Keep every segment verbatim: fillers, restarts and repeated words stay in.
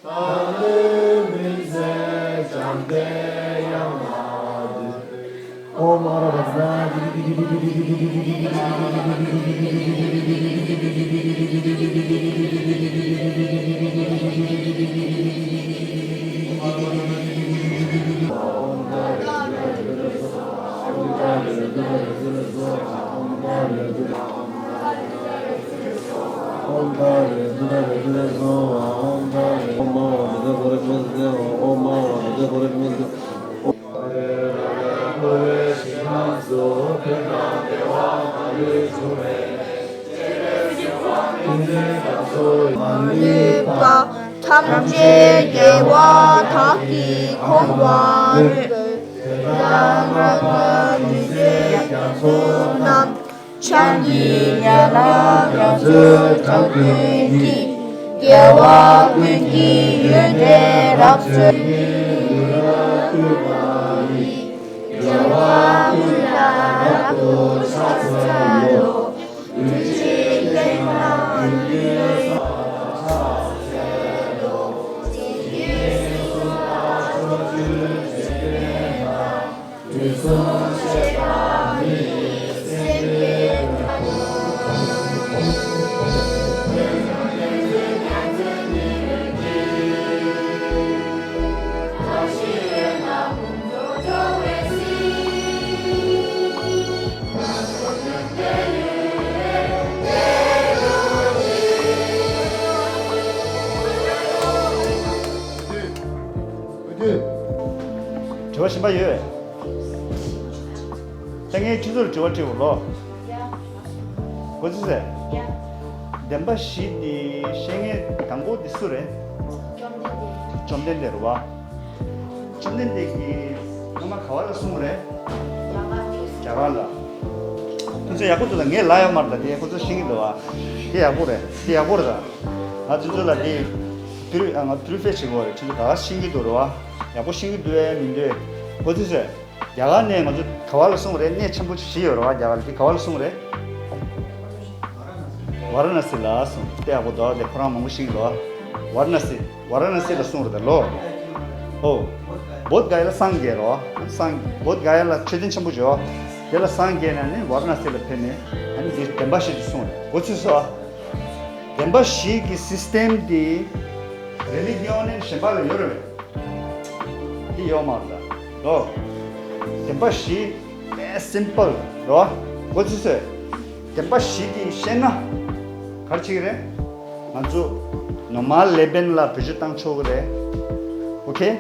ཏཱ་ལའི་མིག་གཟེར་བྱམས་པའི་དབྱངས་ལ་འདུད། ཨོཾ་ཨ་ར་བ་ཛ། མ་ལུས་པ་ཐམས་ཅད་རྒྱལ་བ་དག་གིས་གོ་བར་འོས། དེ་ལྟར་སྔགས་པ་ཉི་ཤུ་རྩ་གསུམ་རྣམས། ཕྱག་གཉིས་ཡན་ལག་རྒྱ་མཚོའི་དྲང་དུ་བསྒྱིར། རྒྱལ་བ་ཀུན་གྱི་ཡོན་ཏན་རབ་མཚོན། རྒྱལ་བ་ཀུན་ལ་རབ་ཏུ་ཕྱག་འཚལ་ལོ། དྲི་བ་གཞན་པ་ཡོད། ད་ངས་ཁྱེད་ཚོར་དྲི་བ་དྲིས་པ་ལོ། གོ་ཚོད་ཟེར། བདེན་པ་བཞི་འདི་བཤད་མཁན་དང་པོ་འདི་སུ་རེད། བཅོམ་ལྡན་འདས་རེད་བ། བཅོམ་ལྡན་འདས་ཀྱིས་སྔོན་མ་ག་བ་ལ་གསུངས་རེད། རྒྱ་གར་ལ། ཁྱོད་ཚོ་ཡག་པོ་འདུག་ད་ངས་ལབ་ཡོད་མ་རེད། ད་དེ་ཁོ་ཚོ་ཤེས་ཀྱི་འདུག་བ། དེ་ཡག་པོ་རེད། དེ་ཡག་པོ་རེད་ད། ང་ཚོ་ཚོ་ལ་དེ་པི་རུ་ང་པི་རུ་ཕེ་བྱེད་དགོས་རེད། ཁྱོད་ཚོ་ག་བ་ཤེས་ཀྱི་འདུག་རེད་བ། ཡག་པོ་ཤེས་ཀྱི་འདུག་ཨེ་མི་འདུག་གོ་ཚོད་ཟེར། རྒྱ་གར་ནས་ང་ཚོ་ག་བ་ལ་གསུངས་རེད། གནས་ཆེན་པོ་བཞི་ཡོད་རེད་བ། རྒྱ་གར་ལ་དེ་ག་བ་ལ་གསུངས་རེད། ཝཱ་ར་ཎ་སི་ལ་གསུངས། དེ་ཡག་པོ་འདུག་དེ་ཁོ་རང་མང་པོ་ཤེས་ཀྱི་འདུག་ཝཱ་ར་ཎ་སི། ཝཱ་ར་ཎ་སི་ལ་གསུངས་རེད་ད་ལོ། ཨོ། བོདྷ་ག་ཡ་ལ་སངས་རྒྱས་རོ། སངས་བོདྷ་ག་ཡ་ལ་མཆོད་རྟེན་ཆེན་པོ་བྱོས། དེ་ལ་སངས་རྒྱས་ནས་ནི་ཝཱ་ར་ཎ་སི་ལ་ཕེབས་ནས་ཨ་ནི་དེ་བདེན་པ་བཞི་དེ་གསུངས་རེད། གོ་ཚོད་སོང་ཨ། བདེན་པ་བཞི་གི་སི་སི་ཊེམ་དེ་རི་ལི་ཇི་ཡོན་གཞན་པ་ལ་ཡོད་རེད། དེ་ཡོད་མ་རེད་ད་ལོ། བདེན་པ་བཞི་དཔེ་སིམ་པལ་རོ། གོ་ཚོད་སོང་། བདེན་པ་བཞི་དེ་ཤེས་ན་ག་རེ་བྱེད་ཀྱི་རེད། ང་ཚོ་ནོར་མལ་ལེ་བེན་ལ་བེད་སྤྱོད་བཏང་ཆོག་གི་རེད། ཨོ་ཁེ།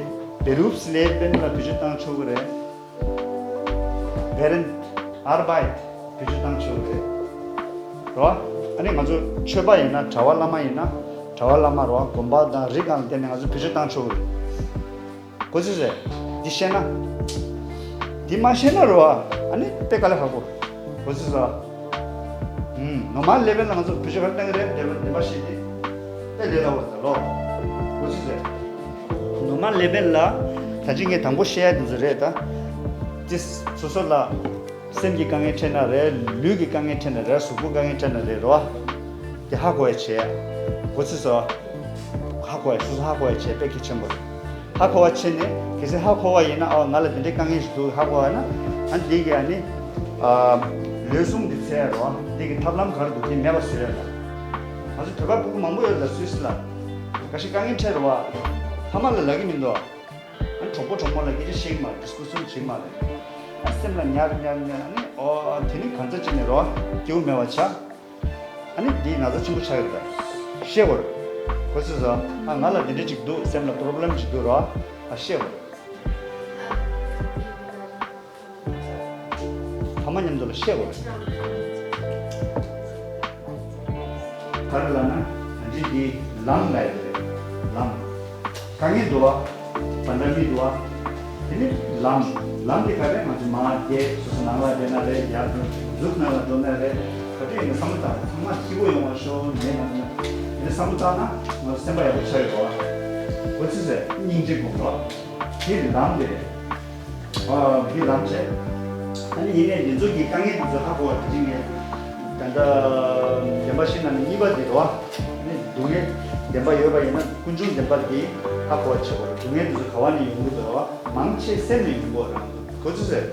བེ་རུབ་སི་ལེ་བེན་ལ་བེད་སྤྱོད་བཏང་ཆོག་གི་རེད། བེ་རེན་ཨར་བྷའེ་བེད་སྤྱོད་བཏང་ཆོག་གི་རེད། རོ། ཨ་ནི་ང་ཚོ་ཆོས་པ་ཡིན་ན་གྲྭ་པ་བླ་མ་ཡིན་ན་གྲྭ་པ་བླ་མ་རོ་དགོན་པ་དང་རིགས་གང་ལ་བརྟེན་ནས་ང་ཚོ་བེད་སྤྱོད་བཏང་ཆོག་གི་རེད། གོ་ཚོད་ཟེར། འདི་ཤེས་ན། འདི་མ་ཤེས་ན་རོ། ཨ་ནི་དཔེ་དཀའ་ལས་ཁག་པོ། གོ་ཚོད་ཟེར། ཨུམ། ནོར་མལ་ལེ་བེན་ལ་ང་ཚོ་བེད་སྤྱོད་ག་རེ་བཏང་གི་རེད། བདེན་པ་བདེན་པ་བཞི་དེ། དཔེ་ལས་སླ་བོ་རེད་ད་ལོ། གོ་ཚོད་ཟེར། ནོར་མལ་ལེ་བེན་ལ་ད་ཅི་ངས་དང་པོ་བཤད་ཡ་འདི་ཚོ་རེད་ད། ཅི་སོ་སོ་ལ། སེམས་ཀྱི་དཀའ་ངལ་འཕྲད་ན་རེད། ལུས་ཀྱི་དཀའ་ངལ་འཕྲད་ན་རེད། གཟུགས་པོ་དཀའ་ངལ་འཕྲད་ན་རེད་རོ། དེ་ཧ་གོ་ཡ་བྱས། གོ་ཚོད་སོང་། ཧ་གོ་ཡ། སོ་སོ་ཧ་གོ་ཡ་བྱས་དཔེ་གལ་ཆེན་པོ་རེད། ཧ་གོ་བ་བྱས་ནས་གལ་སྲིད་ཧ་གོ་བ་ཡིན་ན་ཨ་ང་ལ་འདི་འདྲའི་དཀའ་ངལ་ཞིག་འདུག་ཧ་གོ་བ་ན་ཨ་འདི་གི་ཨ་ནི་ཨ་ལུས་ཟུངས་འདི་འཚོ་ཡ་རོ། འདི་གི་ཐབས་ལམ་ག་རེ་འདུག་དེ་མེད་པ་བཟོ་ཡ་ལ། ང་ཚོ་བོད་པ་ཕྲུ་གུ་མང་པོ་ཡོད་ལ་སུད་སི་ལ། ག་ཞིག་དཀའ་ངལ་འཕྲད་རོ་བ། ཕ་མ་ལ་ལབ་ཀྱི་མི་འདུག་ཨ་གྲོགས་པོ་གྲོགས་མོ་ལ་སྐད་ཆ་བཤད་ཀྱི་མ་རེད། ཌིས་ཀུ་སི་ཤན་བྱེད་ཀྱི་མ་རེད། ཨ་སེམས་ལ་ཉར་ཉར་ཉར་ཨ་ནི་ཨོ་དེ་ནི་གང་ཚ་ཅིག་ནས་རོ་སྐྱིད་པོ་མེད་པ་ཆགས། ཨ་ནི་འདི་ན་ཚ་ཆེན་པོ་ཆགས་ཡོད་རེད། ཤེས་དགོས་རེད། གོ་ཚོད་སོང་། ཨ་ང་ལ་འདི་འདྲ་ཅིག་འདུག་སེམས་ལ་པོ་རོབ་ལེམ་ཅིག་འདུག་རོ། ཨ་ཤེས་དགོས་རེད། ཕ་མ་མཉམ་དུ་ལ་བཤད་དགོས་རེད། ག་རེ་ལབ་ན་ད་ཅི་འདི་ལམ་ལ་ཡོད་རེད། ལམ། དཀའ་ངལ་འདུག་བ། བར་འདྲ་མི་འདུག་བ། དེ་ནི་ལམ། ལམ་དེ་ག་རེ་ང་ཚོ་མར་བསྡད་སོ་སོ་ནང་ལ་བསྡད་ན་རེད། ཡར་འགྲོ་གཟུགས་ནང་ལ་འགྲོ་ན་རེད། ག་དུས་ཡིན་ན་བསམ་བློ་བཏང་ཚང་མ་སྐྱིད་པོ་ཡོང་བ་ཤོག་ངས་ང་ཚོ་དེ་ནི་བསམ་བློ་བཏང་ན་ང་ཚོ་སེམས་པ་ཡག་པོ་ཆགས་ཡོད་རེད་བ། གོ་ཚོད་ཟེར་སྙིང་རྗེ་སྒོམ་རོགས། དེ་ལམ་དེ་རེད། ཨ་འདི་ལམ་བྱས། ཨ་ནི་ཡིན་ནའི་འདི་ཚོ་གི་དཀའ་ངལ་འདི་ཚོ་ཧ་གོ་བ་དེ་རིང་ངས་ད་ལྟ་བདེན་པ་བཤད་ན་ནི་གཉིས་པ་དེ་རེད་བ། ཨ་ནི་སྡུག་བསྔལ་ བདེན་པ་ཡོད་པ་ཡིན་ན་ཀུན་འབྱུང་བདེན་པ་འདི་ཧ་གོ་བ་བྱེད་དགོས་རེད། སྡུག་བསྔལ་འདི་ཚོ་ག་བ་ནས་ཡོང་གི་འདུག་རེད་བ། མང་ཆེ་སེམས་ནས་ཡོང་གི་རེད། གོ་ཚོད་ཟེར།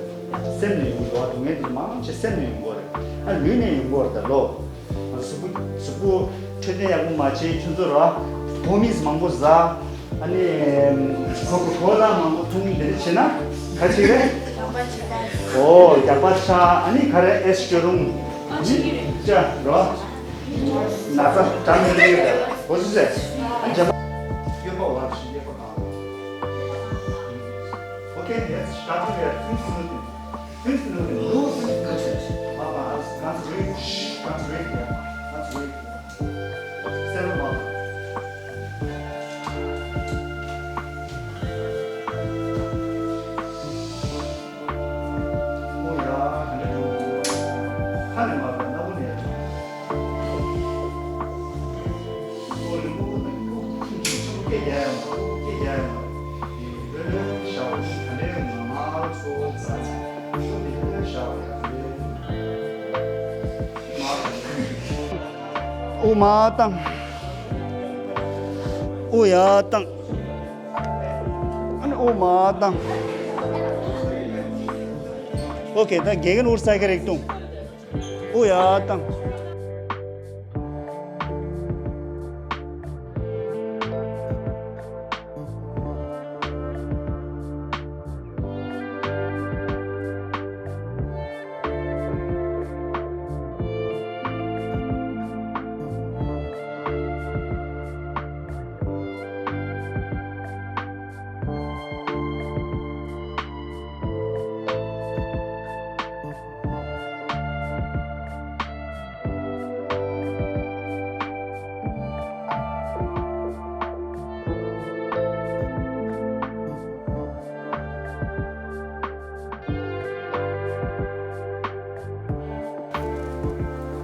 སེམས་ནས་ཡོང་གི་འདུག་བ། སྡུག་བསྔལ་འདི་ཚོ་མང་ཆེ་སེམས་ནས་ཡོང་གི་རེད། ཨ་ལུས་ནས་ཡོང་གི་རེད་ད་ལོ། གཟུགས་པོ་གཟུགས་པོ་འཕྲོད་བསྟེན་ཡག་པོ་མ་བྱས་ཁྱོད་ཚོ་ར་ཕོ་མིས་མང་པོ་ཟ། ཨ་ནི་ཁོ་ཁོ་ལ་མང་པོ་འཐུང་འདི་འདྲ་བྱས་ན་ག་ཅིག་རེད། ཨོ་རྒྱགས་པ་ཆགས། ཨ་ནི་ག་རེ་ཨེ་སི་སྤྱོད་རུང་ཨ་ནི་ཅ་ར་ན་ཚ་དྲག་མི་འདྲ་ཡོད་རེད། གོ་ཚོད་ཟེར། ཨ་ནི་འཇམ་པ་ཡོད་པ་བ་ཞིག་ཡོད་པ་གང་། Okay, jetzt starten wir fünf Minuten. Fünf Minuten, nur fünf Minuten. Mach mal alles ganz ruhig, ganz ruhig, ja. Ganz ruhig. Selber machen. Oh ja, kann ich tun. Kann ich machen, na und jetzt. Oh, oh, oh, oh, oh, oh, oh, oh, oh, oh, oh, oh, oh, oh, oh, oh, དབུ་མར་བཏང་། དབུ་ཡར་བཏང་། ཨ་ནི་དབུ་མར་བཏང་། ཨོ་ཁེ། ད་དགེ་རྒན་འུར་ས་ཁ་རེག་བཏུང་། དབུ་ཡར་བཏང་།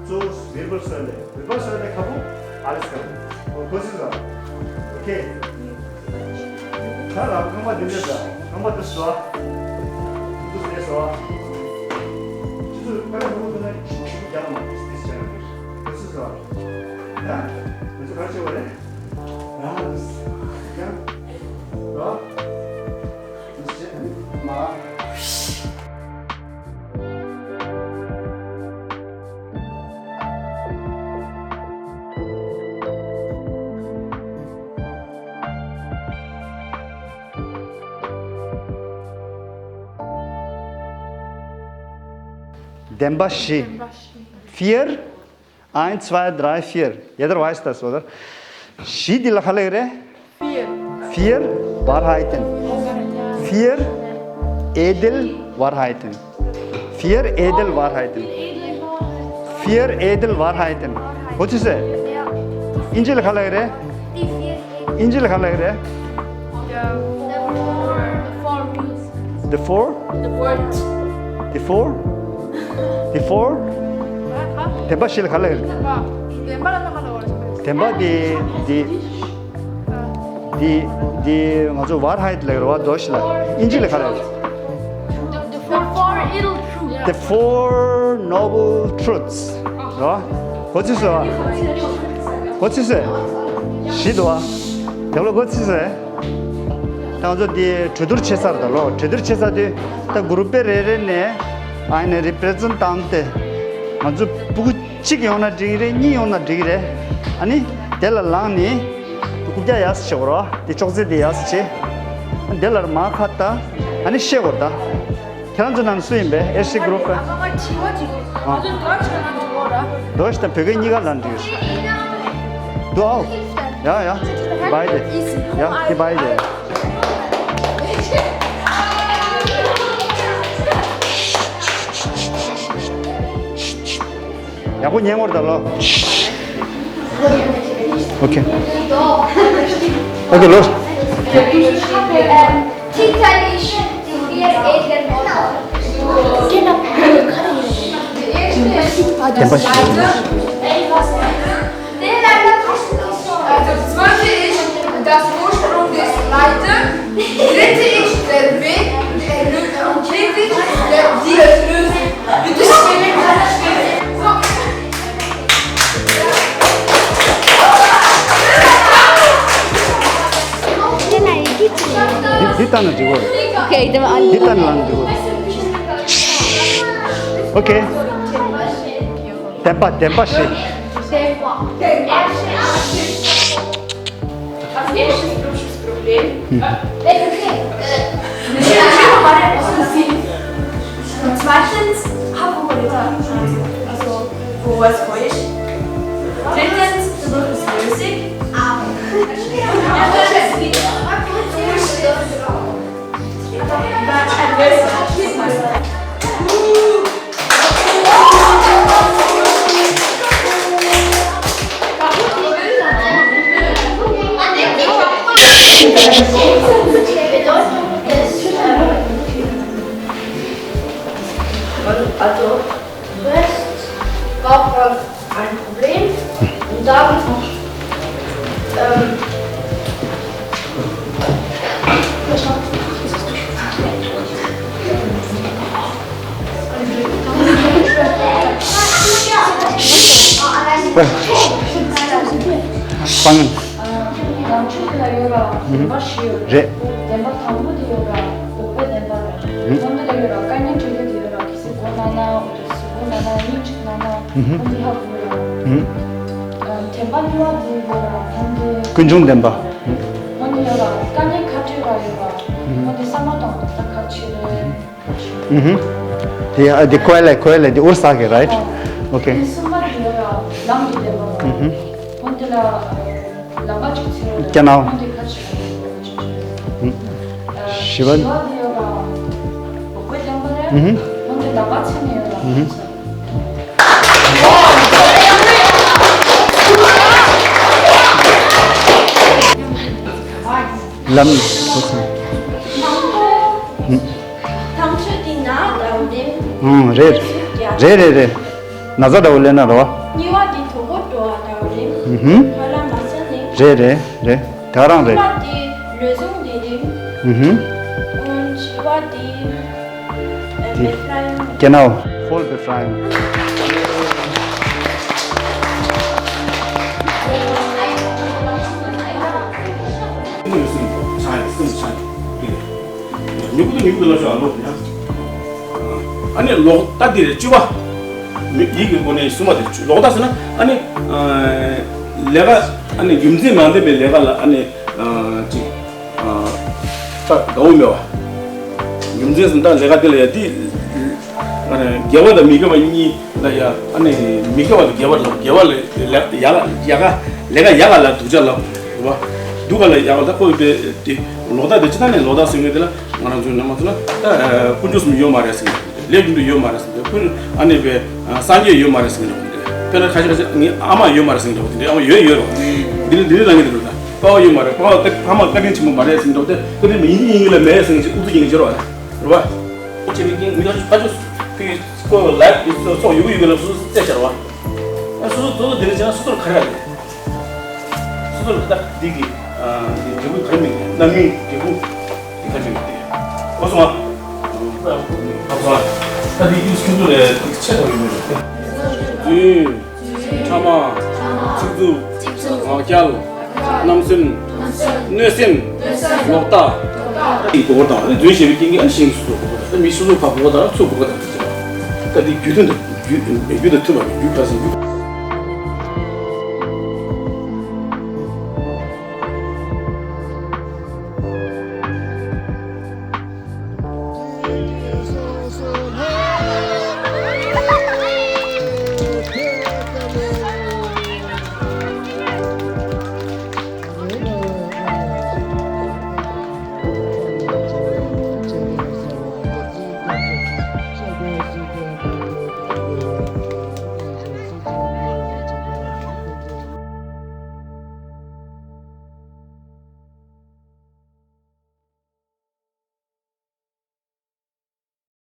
གཙོ་བོ་ཝེར་བལ་སོལ་ལེ། ཝེར་བལ་སོལ་ལེ་ཁ་པོ་ཨ་ལེ་སི་ཁ་པོ། གོ་ཚོད་ཟ། ཨོ་ཁེ། ད་རང་རྐང་པ་འདི་འདྲ་ཟ། རྐང་པ་འདི་ཟ། འདི་ཟ་ཟ། ཁྱེད་ཚོ་ཀ་ར་ཧུ་ཧུ་ན་ཆུ་ཆུ་རྒྱག་མ་འདི་འདི་ཟ། གོ་ཚོད་ཟ། ད་ང་ཚོ་ག་རེ་བྱེད་པ་རེད། རང་ཡང་རོ། འདི་ཟ་མ། བདེན་པ་བཞི། བདེན་པ་བཞི། Vier, eins, zwei, drei, vier. Jeder weiß das, oder? བཞི་འདི་ལ་ག་ལབ་ཀྱི་རེད། Vier. Vier Wahrheiten. Vier Edelwahrheiten. Vier Edelwahrheiten. Vier Edelwahrheiten. གོ་ཚོད་ཟ། ཨིན་ཇི་ལ་ག་ལབ་ཀྱི་རེད། ཨིན་ཇི་ལ་ག་ལབ་ཀྱི་རེད། The four. The four. The four. བདེན་པ་བཞི་ལ་ག་ལབ་ཀྱི་རེད། བདེན་པ་འདི་འདི། འདི་འདི་ང་ཚོ་Wahrheit ལབ་ཀྱི་རེད་བ། Deutsch ལ། ཨིན་ཇི་ལ་ག་ལབ་ཀྱི་རེད། The four noble truths རེད་བ། གོ་ཚོད་ཟ། གོ་ཚོད་ཟ། བཞི་འདུག་བ། དེ་ལ་གོ་ཚོད་ཟ། ད་ང་ཚོ་འདི་གྲོས་བསྡུར་བྱེད་ས་རེད་ད་ལོ། གྲོས་བསྡུར་བྱེད་ས་དེ་ད་གུ་རུབ་པེ་རེ་རེ་ནས་ཨ་ནི་རི་པེ་རེ་ཛེན་ཊེ་ཏེ་ང་ཚོ་སྤུ་གུ་གཅིག་ཡོང་ན་འགྲིག་གི་རེད། གཉིས་ཡོང་ན་འགྲིག་གི་རེད། ཨ་ནི་དེ་ལ་ལངས་ནས་རྐུབ་བཀྱག་ཡག་སེ་བྱེད་དགོས་རེད་བ། དེ་ཅོག་ཙེ་དེ་ཡག་སེ་བྱེད། དེ་ལ་མར་ཁ་བལྟ། ཨ་ནི་བཤད་དགོས་རེད་ད། ཁྱེད་རང་ཚོ་ནང་སུ་ཡིན་པས། ཨེ་སི་ཊི་གུ་རུབ་པ། ཨ། Deutsch དང་བོད་སྐད་གཉིས་ཀ་ལབ་འགྲིག་རེད། Du auch. Ja, ja. Beide. Ja, die beide. ཡག་པོ་ཉན་དགོས་རེད་ད་ལོ། Okay. Okay, los. Titel ist die vier Edelmänner. Leiter. Also, das zweite ist das Ursprung des Leiter. Dritte ist der Weg und Erlö-, und vierte ist der, die Erlösung. Bitte schön. So. ལྟ་ན་འགྲིག་གོ། ཨོ་ཁེ། འདི་མ་ཨ་ལི། འདི་ལྟ་ན་ལ་འགྲིག་གོ། ཨོ་ཁེ། བདེན་པ་བདེན་པ་ཞེས། Zweitens, habe Hochhäuser. Also, wo es feucht. Drittens, du bist flüssig. Also, zuerst braucht man ein Problem und dann, ähm, རེད། བདེན་པ་དང་པོ་དེ་ཡོད་ར། འོ་དེ་བདེན་པ་རེད། ཨུ། འོ་དེ་ལ་ཡོད་ར། དཀའ་ངལ་འཕྲད་ཀྱི་དེ་ཡོད་ར། གལ་སྲིད་མགོ་ན་ན། འོ་དེ་གཟུགས་པོ་ན་ན། སྙིང་རྗེ་ན་ན། ཨུ་ཧུ། འོ་དེ་ཧ་གོ་ཡོད་ར། ཨུ་ཧུ། ཨ། བདེན་པ་གཉིས་པ་དེ་ཡོད་ར། འོ་དེ། ཀུན་འབྱུང་བདེན་པ། འོ་དེ་ཡོད་ར། དཀའ་ངལ་ག་འཕྲད་ར་ཡོད་ར། ཨུ་ཧུ། འོ་དེ་བསམ་བློ་གཏོང་དགོས་ད་ག་ཅི་རེད། ཨུ་ཧུ། དེ་ཡ་དེ་ཀོ་ཨེ་ལ་ཀོ་ཨེ་ལ་དེ་འོ་ཟ་གི་རའིཊ། ཨོ། ཨོ་ཁེ། དེ་གསུམ་པ་དེ་ཡོད་ར། ལམ་གྱི་བདེན་པ་ར། ཨུ་ཧུ། འོ་དེ་ལ། ལམ་པ་ཅིག་ཚེ་རོ་ལ། ཀྱ་ནའོ། འོ་དེ་ཁ་ཅིག་ཨུ། བཞི་པ། བཞི་པ་དེ་ཡོད་ར། འོ་དེ་བདེན་པ་རེད། ཨུ་ཧུ། འོ་དེ་ལམ་པ་ཚེ་ནས་ཡོད་ར། ཨུ་ཧུ། ལམ། ཨུ། ཐང་ཆུ་དེ་ན་ད་འོ་དེ། ཨུ། རེད། རེད་རེད་རེད། ན་ཚ་འདྲ་བོ་ལེན་ན་རོ། གཉིས་པ་དེ་དོ་པོ་འགྲོ་བ་འདྲ་བོ་རེད། ཨུ་ཧུམ། ཁ་ལག་མ་ཟ་ནས། རེད་རེད་རེད། དེ་རང་རེད། གསུམ་པ་དེ་ལུས་ཟུངས་ལྡན་རིམ། ཨུ་ཧུམ། ཨོ། བཞི་པ་དེ་དེ། བྷི་ཕ་ར་ཡང་། ཀྱ་ནའོ། ཧོལ་བྷི་ཕ་ར་ཡང་། ཉུག་ཏུ་ཉུག་ཏུ་ལ་ཤོག་ཨ་ལོ། ཨ་ནི་ལོག་ལྟ་འདི་རེད་བཅུ་པ། མི་ཡིག་གི་སྒོ་ནས་གསུམ་པ་དེ་ལོག་ལྟ་ཟེར་ན་ཨ་ནི། ལས་ཀ་ཨ་ནི་རྒྱུ་མཚན་མ་ལྡན་པའི་ལས་ཀ་ལ་ཨ་ནི། ཅིག་ད་དགའ་བོ་མེད་པ། རྒྱུ་མཚན་ཟེར་ན་ད་ལས་ཀ་དེ་ལ་ཡ་དེ། དགེ་བ་དང་མི་དགེ་བ་གཉིས་ལ་ཡ་ཨ་ནི་མི་དགེ་བ་དང་དགེ་བ་ལ་དགེ་བ་ལ་ལས་ཡག་ལ་ཡག་ག་ལས་ཀ་ཡག་ག་ལ་སྡུག་ཅག་ལ་རེད་བ། སྡུག་ག་ལ་ཡག་ག་ལ་ད་ཁོ་དེ་དེ་ལོག་ལྟ་དེ་ཅི་ད་ནས་ལོག་ལྟ་ཟེར་མཁན་དེ་ལ་ང་རང་ཚོའི་ནང་མ་ཚོ་ལ་ད་དཀོན་མཆོག་གསུམ་ཡོད་མ་རེད་ཟེར་མཁན་དེ་ལས་རྒྱུ་འབྲས་ཡོད་མ་རེད་ཟེར་མཁན་དེ་ཁོ་ཨ་ནི་བས་སངས་རྒྱས་ཡོད་མ་རེད་ཟེར་མཁན་དེ་དཔེར་ན་ཁ་ཤས་ཁ་ཤས་ངའི་ཨ་མ་ཡོད་མ་རེད་ཟེར་མཁན་དེ་ཨ་མ་ཡོད་ཡོད་རེད་བ། འདི་ནི་འདི་ནི་རང་གི་དེ་རེད་ད། པ་ཕ་ཡོད་མ་རེད། པ་ཕ་ཕ་མ་བཀའ་དྲིན་ཆེན་པོ་མ་རེད་ཟེར་མཁན་དེ་བཀའ་དྲིན་མ་ཡིན་ཡིན་ཡིན་ལ་མེད་ཟེར་མཁན་ཅིག་ཨུ་ཚུགས་ཀྱི་ངེས་ཅིག་རེད་བ། རེད་བ། ཁྱེད་མི་ཁྱེད་མི་ཁ་ཁ་ཆུ་ཁོས་ཁོ་ལ་སོ་སོ་ཡོད་ཡོད་ལ་སོ་སོ་རྩེ་ཆར་བ། སོ་སོ་དོ་དོ་དེ་འདྲ་བྱས་ན་སོ་སོར་ག་རེ་རེད། སོ་སོར་ད་འདི་གི་འདི་འབྲས་བུ་ག་རེ་མིན་རྣམ་སྨིན་འབྲས་བུ་འདི་ག་རེ་མིན་ཏེ། ཨོ་སོང་ཨ། ཨ་སོང་ཨ། ད་འདི་ཡིག་ཁྱུང་ཚོ་ལས་ཆེ་ཐོག་ཡོད་མེད་རེད། ཕྲ་མ། ཚིག་རྩུབ། ངག་འཁྱལ། རྣམ་སྨིན། གནོད་སེམས། ལོག་ལྟ། ཡིན་གོ་དང་རྫུན་བཤད་པའི་རྐྱེན་གྱིས་ཨ་ཤིང་སུ་སོ་གོ་དང་མི་སུ་སོ་བབ་གོ་དང་ཚུགས་གོ་དང་ད་དེ་རྒྱུ་དོན་དང་རྒྱུ་རྒྱུ་དང་མཐུན་པ་རྒྱུ་ག་ཟིན་རྒྱུ།